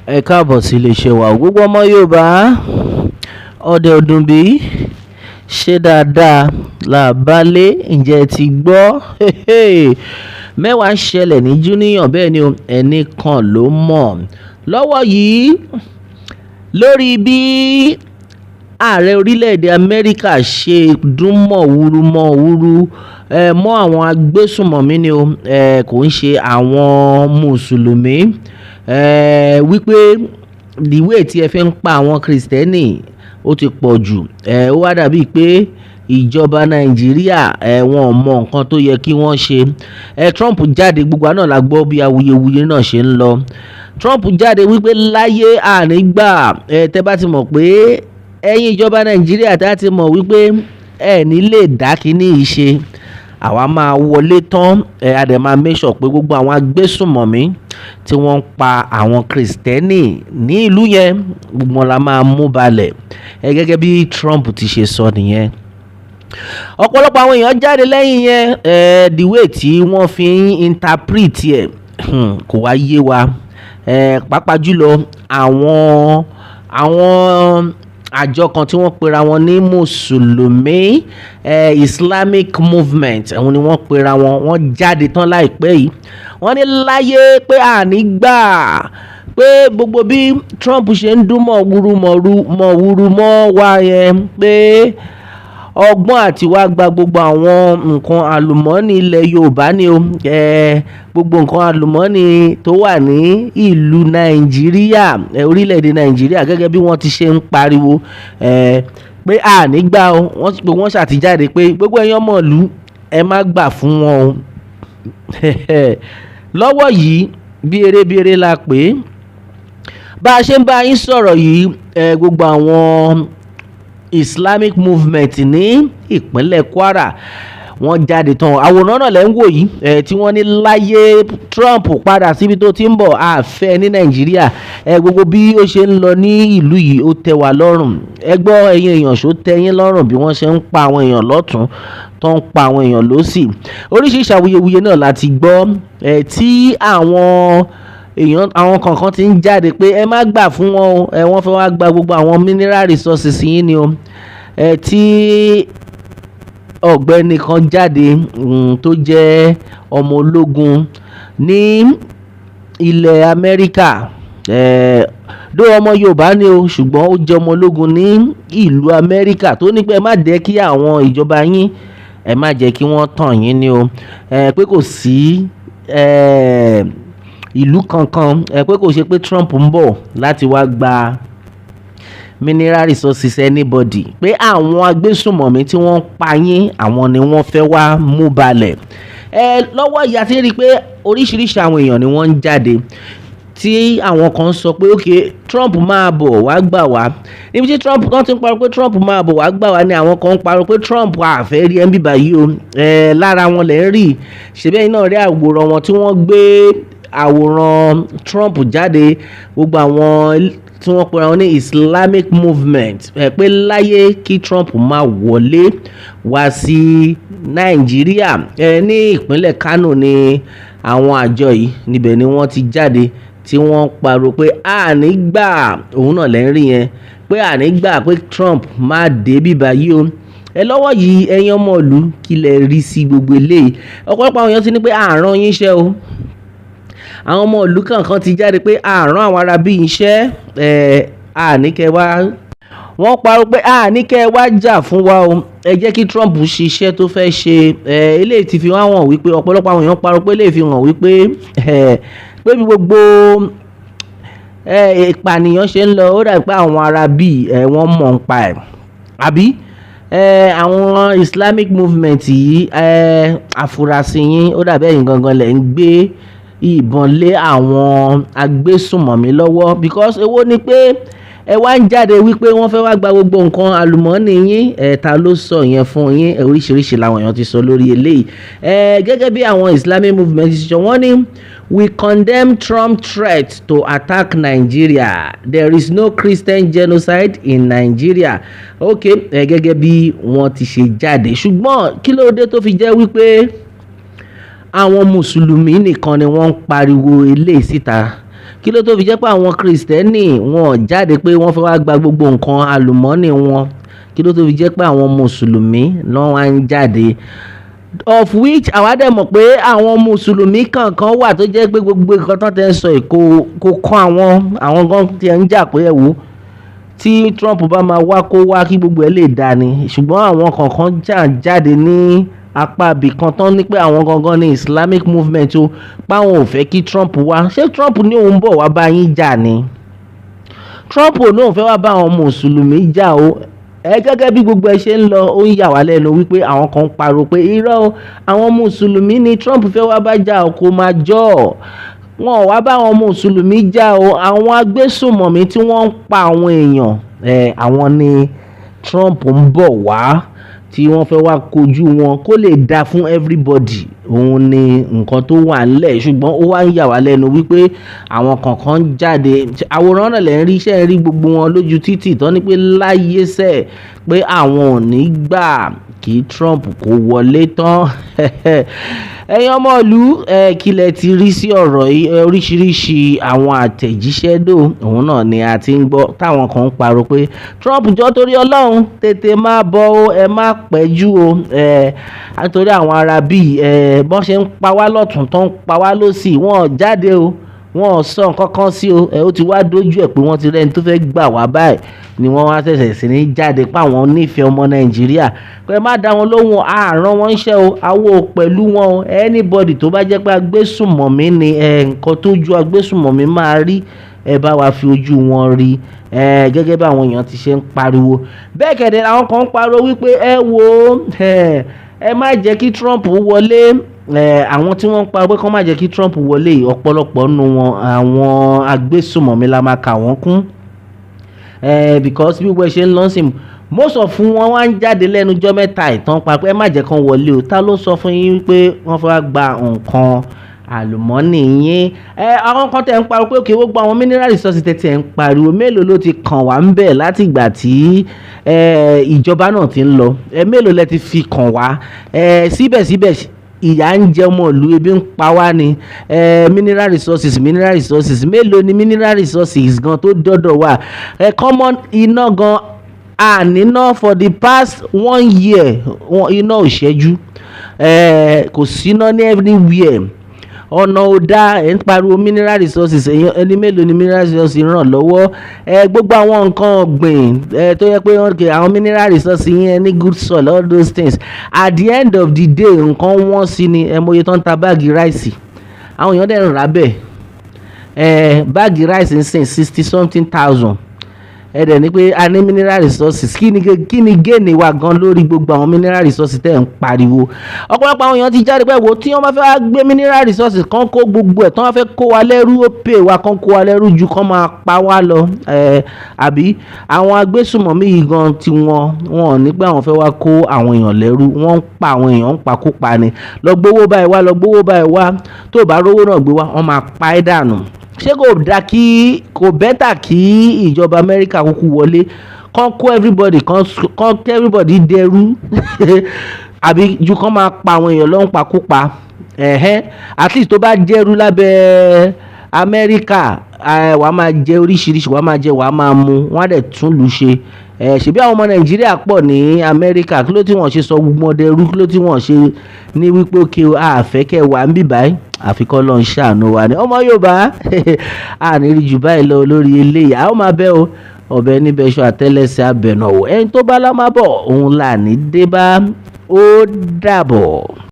Ẹ káàbọ̀ sí iléeṣẹ́ wa. Gbogbo ọmọ Yorùbá, ọdẹ ọdún bí, ṣe dáadáa là bá lé. Ǹjẹ́ ẹ ti gbọ́? Mẹ́wàá ń ṣẹlẹ̀ ní Júníyàn, bẹ́ẹ̀ ni o, ẹnì kan ló mọ̀. Lọ́wọ́ yìí, lórí bí ààrẹ orílẹ̀-èdè Amẹ́ríkà ṣe dún mọ̀wúrú mọ̀wúrú mọ́ àwọn agbésùnmọ̀mí ni o, kò ń ṣe àwọn Mùsùlùmí, wípé the way tí ẹ fi ń pa àwọn Kristẹni ó ti pọ̀ jù. Ó wá dàbí pé ìjọba Nàìjíríà, wọn ò mọ nǹkan tó yẹ kí wọ́n ṣe. Trump jáde, gbogbo wa náà la gbọ́ bí awuyewuye náà ṣe ń lọ. Trump jáde wípé láyé ànígbà tẹ́ bá ti mọ̀ pé ẹ̀yin ìjọba Nàìjíríà tá ti mọ̀ wípé ẹ ní lè dá kíní yìí ṣe, àwa máa wọlé tán, a dẹ̀ máa make sure pé gbogbo àwọn agbésùnmọ̀mí tí wọ́n ń pa àwọn Kristẹni ní ìlú yẹn, gbogbo wọn la máa mú balẹ̀. Gẹ́gẹ́ bí Trump ti ṣe sọ nìyẹn. Ọ̀pọ̀lọpọ̀ àwọn èèyàn jáde lẹ́yìn yẹn. The way tí wọ́n fi ń interpret ẹ̀ kò wá yé wa, pàápàá jùlọ àwọn àjọ kan tí wọ́n pera wọn ní Mùsùlùmí, Islamic movement, àwọn ni wọ́n pera wọn. Wọ́n jáde tán láìpẹ́ yìí, wọ́n ní láyé pé àní gbà pé gbogbo bí Trump ṣe ń dún mọ̀wúrú mọ̀wúrú mọ́ wa yẹn, pé ọgbọ́n àti wá gba gbogbo àwọn nǹkan àlùmọ́ọ́nì ilẹ̀ Yorùbá ni o, gbogbo nǹkan àlùmọ́ọ́nì tó wà ní ìlú Nàìjíríà, orílẹ̀-èdè Nàìjíríà, gẹ́gẹ́ bí wọ́n ti ṣe ń pariwo pé àní gbà o. Wọ́n ṣàtijáde pé gbogbo ẹ̀yin ọmọ ìlú, ẹ má gbà fún wọn o. Lọ́wọ́ yìí, bí eré bí eré la pè é. Bá a ṣe ń bá yín sọ̀rọ̀ yìí, gbogbo àwọn Islamic movement ní ìpínlẹ̀ Kwara, wọ́n jáde tán. Àwòrán náà lẹ́ ń wò yìí tí wọ́n ní láyé, Trump, padà síbi tó ti ń bọ̀, àfẹ́ ní Nàìjíríà. Gbogbo bí ó ṣe ń lọ ní ìlú yìí, ó tẹ́ wa lọ́rùn. Ẹ gbọ́, ẹ̀yin èèyàn, ṣó tẹ́ yín lọ́rùn bí wọ́n ṣe ń pa àwọn èèyàn lọ́tún, tó ń pa àwọn èèyàn lọ́sì? Oríṣiríṣi awuyewuye náà la ti gbọ́ tí àwọn èèyàn, àwọn kankan ti ń jáde pé ẹ má gbà fún wọn o, wọ́n fẹ́ wá gba gbogbo àwọn mineral resources yín ni o. Tí ọ̀gbẹ́ni kan jáde tó jẹ́ ọmọ ológun ní ilẹ̀ Amẹ́ríkà, dó ọmọ Yorùbá ni o, ṣùgbọ́n ó jẹ́ ọmọ ológun ní ìlú Amẹ́ríkà, tó ní pé ẹ má jẹ́ kí àwọn ìjọba yín, ẹ má jẹ́ kí wọ́n tàn yín ni o, pé kò sí ìlú kankan, pé kò ṣe pé Trump ń bọ̀ láti wá gba mineral resources anybody, pé àwọn agbésùnmọ̀mí tí wọ́n ń pa yín, àwọn ni wọ́n fẹ́ wá mú balẹ̀. Lọ́wọ́ yìí, a ti rí i pé oríṣiríṣi àwọn èèyàn ni wọ́n ń jáde, tí àwọn kan sọ pé ok, Trump máa bọ̀ wá gbà wá. Níbi tí Trump kan ti ń pariwo pé Trump máa bọ̀ wá gbà wá ni àwọn kan ń pariwo pé Trump, àfẹ́ rí ẹ́ ń bíbá yìí o. Lára wọn lẹ̀ ń rí ṣèbẹ́ iná rí àwòrán wọn tí wọ́n gbé àwòrán Trump jáde, gbogbo àwọn tí wọ́n pera wọn ní Islamic movement, pé láyé kí Trump máa wọlé wá sí Nàìjíríà. Ní ìpínlẹ̀ Kano ni àwọn àjọ yìí, níbẹ̀ ni wọ́n ti jáde tí wọ́n pariwo pé àní gbà. Òun náà lẹ́ ń rí yẹn, pé àní gbà pé Trump má dé bíbá yìí o. Lọ́wọ́ yìí, ẹ̀yin ọmọ ìlú, kí lẹ rí sí gbogbo eléyìí? Ọ̀pọ̀lọpọ̀ àwọn èèyàn ti ní pé àrùn yín ṣẹ́ o. Àwọn ọmọ ìlú kankan ti jáde pé àrùn àwọn ará bí iṣẹ́ àní kẹ́ wá. Wọ́n parọ́ pé àní kẹ́ wá jà fún wa o, ẹ jẹ́ kí Trump ṣiṣẹ́ tó fẹ́ ṣe. Eléyìí ti fi wá hàn wípé ọ̀pọ̀lọpọ̀ àwọn èèyàn parọ́ pé eléyìí fi hàn wípé pé bí gbogbo ìpànìyàn ṣe ń lọ, ó dàbí pé àwọn ará bíi wọ́n mọ̀ ń pa ẹ̀, àbí àwọn Islamic movement yìí, àfúrásì yín, ó dàbí ẹ̀yin gangan lẹ̀ ń gbé ìbọn lé àwọn agbésùnmọ̀mí lọ́wọ́, because èwo ni pé ẹ wá ń jáde wípé wọ́n fẹ́ wá gba gbogbo nǹkan àlùmọ́ọ́nì yín? Ta ló sọ yẹn fún yín? Oríṣiríṣi làwọn èèyàn ti sọ lórí eléyìí. Gẹ́gẹ́ bí àwọn Islamic movement ti sọ, wọ́n ní, "We condemn Trump threat to attack Nigeria. There is no Christian genocide in Nigeria." Ok, gẹ́gẹ́ bí wọ́n ti ṣe jáde, ṣùgbọ́n kí ló dé tó fi jẹ́ wípé àwọn Mùsùlùmí nìkan ni wọ́n ń pariwo eléyìí síta? Kí ló tó fi jẹ́ pé àwọn Kristẹni wọn ò jáde pé wọ́n fẹ́ wá gba gbogbo nǹkan àlùmọ́nì wọn? Kí ló tó fi jẹ́ pé àwọn Mùsùlùmí náà wá ń jáde? Of which àwa dẹ̀ mọ̀ pé àwọn Mùsùlùmí kankan wà tó jẹ́ pé gbogbo nǹkan tó tẹ́ ń sọ yìí kò kan àwọn gan tí ẹ ń jà pé ẹ wò, tí Trump bá máa wá, kó wá, kí gbogbo ẹ̀ lè dà ní. Ṣùgbọ́n àwọn kankan jà jáde ní apá ibì kan tán ní pé àwọn gangan ní Islamic movement o, páwọn ò fẹ́ kí Trump wá. Ṣé Trump ní òun bọ̀ wá bá yín jà ni? Trump ò lóun fẹ́ wá bá àwọn Mùsùlùmí jà o. Ẹ gẹ́gẹ́ bí gbogbo ẹ ṣe ń lọ, ó ń yà wá lẹ́nu wípé àwọn kan ń pariwo pé irọ́ o, àwọn Mùsùlùmí ni Trump fẹ́ wá bá jà o. Kò máa jọ́ ọ̀, wọn ò wá bá àwọn Mùsùlùmí jà o. Àwọn agbésùmọ̀mí tí wọ́n ń pa àwọn èèyàn ẹ̀, àwọn ni Trump ń bọ̀ wá tí wọ́n fẹ́ wá kojú wọn kó lè dáa fún everybody. Òun ni nǹkan tó wà nílẹ̀. Ṣùgbọ́n ó wá ń yà wá lẹ́nu wípé àwọn kọ̀ọ̀kan jáde. Àwòrán náà lẹ́ ń rí iṣẹ́ rí gbogbo wọn lójú títì tán ní pé láyé sẹ̀ pé àwọn ò ní gbà kí Trump kó wọlé tán. Ẹ̀yin ọmọ ìlú ẹ, kí lẹ ti rí sí ọ̀rọ̀ yìí? Oríṣiríṣi àwọn àtẹ̀jíṣẹ́ dò òun náà ni a ti ń gbọ́ táwọn kan ń pariwo pé Trump, jọ̀ọ́, torí Ọlọ́run, tètè máa bọ̀ o, ẹ má pẹ́ jù o, ẹ nítorí àwọn ará bíi ẹ bọ́n ṣe ń pa wá lọ́tún tó ń pa wá lọ́sì, wọ́n ò jáde o, wọ́n ò sọ nǹkan kan sí o. Ẹ ó ti wá dójú ẹ̀ pé wọ́n ti rẹ́ni tó fẹ́ gbà wá báyìí ni wọ́n wá ṣẹ̀ṣẹ̀ sí ní jáde pé àwọn nífẹ̀ẹ́ ọmọ Nàìjíríà, pé má dá wọn lóhùn, àárọ̀ wọn ń ṣẹ́ o, àwo pẹ̀lú wọn o. Anybody tó bá jẹ́ pé agbésùmọ̀mí ni ẹ, nǹkan tó ju agbésùmọ̀mí máa rí, ẹ bá wa fi ojú wọn rí ẹ. Gẹ́gẹ́ bí àwọn èèyàn ti ṣe ń pariwo, bẹ́ẹ̀ kẹ̀dẹ̀ àwọn kan ń pariwo wípé ẹ wo ẹ má jẹ́ kí Trump wọlé. Àwọn tí wọ́n ń pariwo pé kó má jẹ́ kí Trump wọlé, ọ̀pọ̀lọpọ̀ nínú wọn, àwọn agbésùmọ̀mí la máa kà wọ́n kún, because bí gbogbo ẹ ṣe ń lọ sí, most of wọn wá ń jáde lẹ́nu ọjọ́ mẹ́ta ìtàn pa pé ẹ má jẹ́ kán wọlé o. Ta ló sọ fún yín pé wọ́n fẹ́ gba nǹkan àlùmọ́nì yín? Ẹ àwọn kan tẹ̀ ń pariwo pé òkè gbogbo àwọn mineral resources tẹ̀ ń pariwo, mélòó ló ti kàn wá ń bẹ̀ láti ìgbà tí ìjọba náà ti ń lọ? Ẹ mélòó lẹ ti fi kàn wá? Ẹ síbẹ̀síbẹ̀ ìyà ń jẹ ọmọ ìlú, ebi ń pa wá ni. Mineral resources, mineral resources, mélòó ni mineral resources gan tó dọ́dọ̀ wà? Common iná gan àníná, for the past one year iná ò ṣẹ́jú, kò síná ní everywhere, ọ̀nà ò dáa. Ẹ̀ ń pariwo mineral resources, ẹni mélòó ni mineral resources ràn lọ́wọ́? Ẹ gbogbo àwọn nǹkan ọ̀gbìn ẹ tó yẹ pé àwọn mineral resources yẹn ní good soil, all those things, at the end of the day nǹkan wọ́n sí ni. Ẹ mọye tó ń ta báàgì rice, àwọn èèyàn dẹ̀ ń rà bẹ́ẹ̀. Ẹ báàgì rice ń sìn 60 something thousand. Ẹ dẹ̀ ní pé a ní mineral resources. Kí ni gain wa gan lórí gbogbo àwọn mineral resources tẹ̀ ń pariwo? Ọ̀pọ̀lọpọ̀ àwọn èèyàn ti jáde pé wo, tí wọ́n bá fẹ́ gbé mineral resources kan, kó gbogbo ẹ̀, tí wọ́n bá fẹ́ kó wa lẹ́rú, ó pè wá kán kó wa lẹ́rú ju kán máa pa wá lọ. Ẹ àbí àwọn agbésùmọ̀mí yìí gan tí wọn ò ní pé àwọn fẹ́ wá kó àwọn èèyàn lẹ́rú, wọ́n ń pa àwọn èèyàn ń pakúpa ni. Lọ gbówó báyìí wá, lọ gbówó báyìí wá, tó bá rówó náà gbé wá, wọ́n máa pa ẹ́ dànù. Ṣé kò dáa kí kò better kí ìjọba Amẹ́ríkà kúkú wọlé, kán kó everybody, kán kó everybody dẹrú, àbí ju kán máa pa àwọn èèyàn lọ́n pakúpa? Ẹ̀hẹ́n, at least tó bá jẹ́rú lábẹ́ Amẹ́ríkà, wàá máa jẹ oríṣiríṣi, wàá máa jẹ, wàá máa mu, wọ́n á dẹ̀ tún lù ṣe. Ṣebí àwọn ọmọ Nàìjíríà pọ̀ ní Amẹ́ríkà, kí ló tí wọ́n ṣe sọ gbogbo wọn dẹrú? Kí ló tí wọ́n ṣe ní wípé òkè o, a fẹ́ kẹ́ wà ń bì báyìí? Àfi kọ́ lọ́n ṣàánú wa ni. Ọmọ Yorùbá, a ní rí jù báyìí lọ lórí eléyìí. A ó máa bẹ́ o, ọbẹ̀ níbẹ̀ ṣọ àtẹ́lẹsẹ̀ abẹ̀nàwò, ẹni tó bá lá má bọ̀ òun là ní dé bá. Ó dàbọ̀.